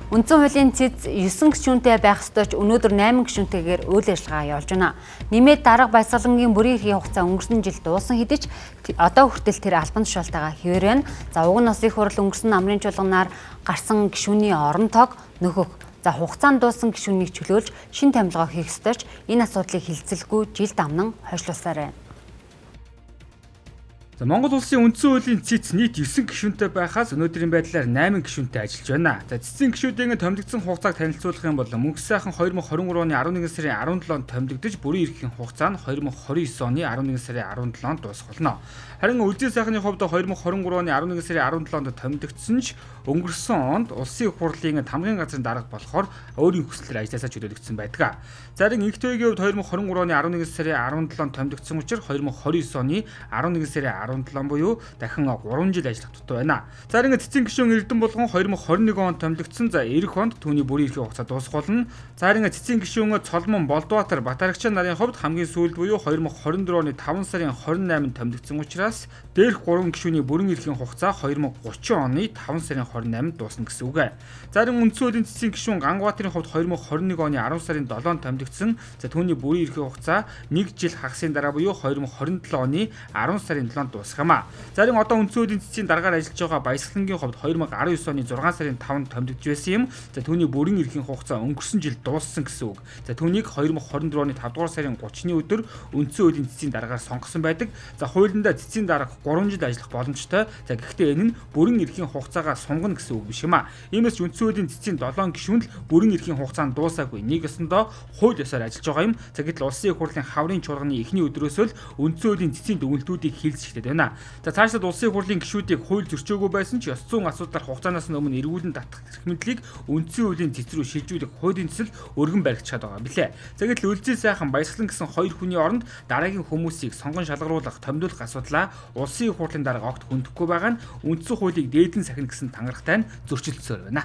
Үндсэн хуулийн цэц 9 гишүүнтэй байх ёстой ч өнөөдөр 8 гишүүнтэйгээр үйл ажиллагаа явуулж байна. Нэмээд дарга баясгалангийн бүрийн эрхийн хугацаа өнгөрсөн жил дуусан хэдий ч одоо хүртэл тэр албан тушаалтайгаа хэвээр байна. За уг нь Улсын их хурал өнгөрсөн намрын чуулганаар гарсан гишүүний орон тоог нөхөх. За хугацаанд дуусан гишүүнийг чөлөөлж шин томилгоо хийх ёстой ч энэ асуудлыг хилцэлгүй жил дамнан хойшлуулсаар байна. За Монгол улсын үндсэн хуулийн цэц нийт 9 гишүүнтэй байхаас өнөөдрийн байдлаар 8 гишүүнтэй ажиллаж байна. За цэцэн гишүүдийн томилогдсон хугацааг танилцуулах юм бол Мөнх сайхан 2023 оны 11 сарын 17-нд томилогдож бүрийн эрхийн хугацаа нь 2029 оны 11 сарын 17-нд дуусах болно. Харин Үлзий сайхны хувьд 2023 оны 11 сарын 17-нд томилогдсон ч өнгөрсөн онд улсын их хурлын тамгын газрын дарга болохоор өөрийн хүслээр ажилласаа чөлөөлөгдсөн байдаг. Зарим Инх Туяагийн хувьд 2023 оны 11 сарын 17-нд томилогдсон учраас 2029 оны 11 сарын 17 буюу дахин 3 жил ажиллах дутуу байна. Зарим цэцэн гишүүн Эрдэнэ болгон 2021 онд томилогдсон. За ирэх онд түүний бүрийн эрхийн хугацаа дуусах болно. Зарим цэцэн гишүүн Цолмон Болдбаатар Батарагчаа нарын хувьд хамгийн сүүлд буюу 2024 оны 5 сарын 28-нд томилогдсон учраас дээрх 3 гишүүний бүрэн эрхийн хугацаа 2030 оны 5 сарын 28-нд дуусна гэсэн үг. Зарим үндсэн хуулийн цэцэн гишүүн Ганбаатарын хувьд 2021 оны 10 сарын 7-нд томилогдсон. За түүний бүрийн эрхийн хугацаа 1 жил хагасын дараа буюу 2027 оны 10 сарын 7-нд дуусах юм а. Зарим одоо үндсэн хуулийн цэцгийн даргаар ажиллаж байгаа баясгалангийн хувьд 2019 оны 6 сарын 5-нд томилогдож байсан юм. За түүний бүрэн эрхийн хугацаа өнгөрсөн жил дууссан гэсэн үг. За түүнийг 2024 оны 5 дугаар сарын 30-ны өдөр үндсэн хуулийн цэцгийн даргаар сонгосон байдаг. За хуулиндаа цэцгийн дарга 3 жил ажиллах боломжтой. За гэхдээ энэ нь бүрэн эрхийн хугацаагаа сунгана гэсэн үг биш юм а. Иймээс ч үндсэн хуулийн цэцгийн 7 гишүүн л бүрэн эрхийн хугацаанд дуусаагүй. Нэг ёсондоо хууль ёсоор ажиллаж байгаа юм. За гэтэл улсын их хурлын хаврын чуулганы эхний өдрөөсөө л үндсэн хуулийн цэцгийн дүгнэлтүүдийг хийлж эхлэв байна. За цаашлаад улсын их хурлын гишүүдийг хууль зөрчөөгүй байсан ч ёс зүйн асуудлаар хугацаанаас өмнө эргүүлэн татах эрх мэдлийг үндсэн хуулийн цэц рүү шилжүүлэх хуулийн төсөл өргөн баригдчихад байгаа билээ. За гэтэл Үлзий сайхан баясгалан гэсэн хоёр хүний оронд дараагийн хүмүүсийг сонгон шалгаруулах, томилох асуудлаа улсын их хурлын дарга огт хүндэхгүй байгаа нь үндсэн хуулийг дээдэн сахина гэсэн тангарахтай нь зөрчилдсөөр байна.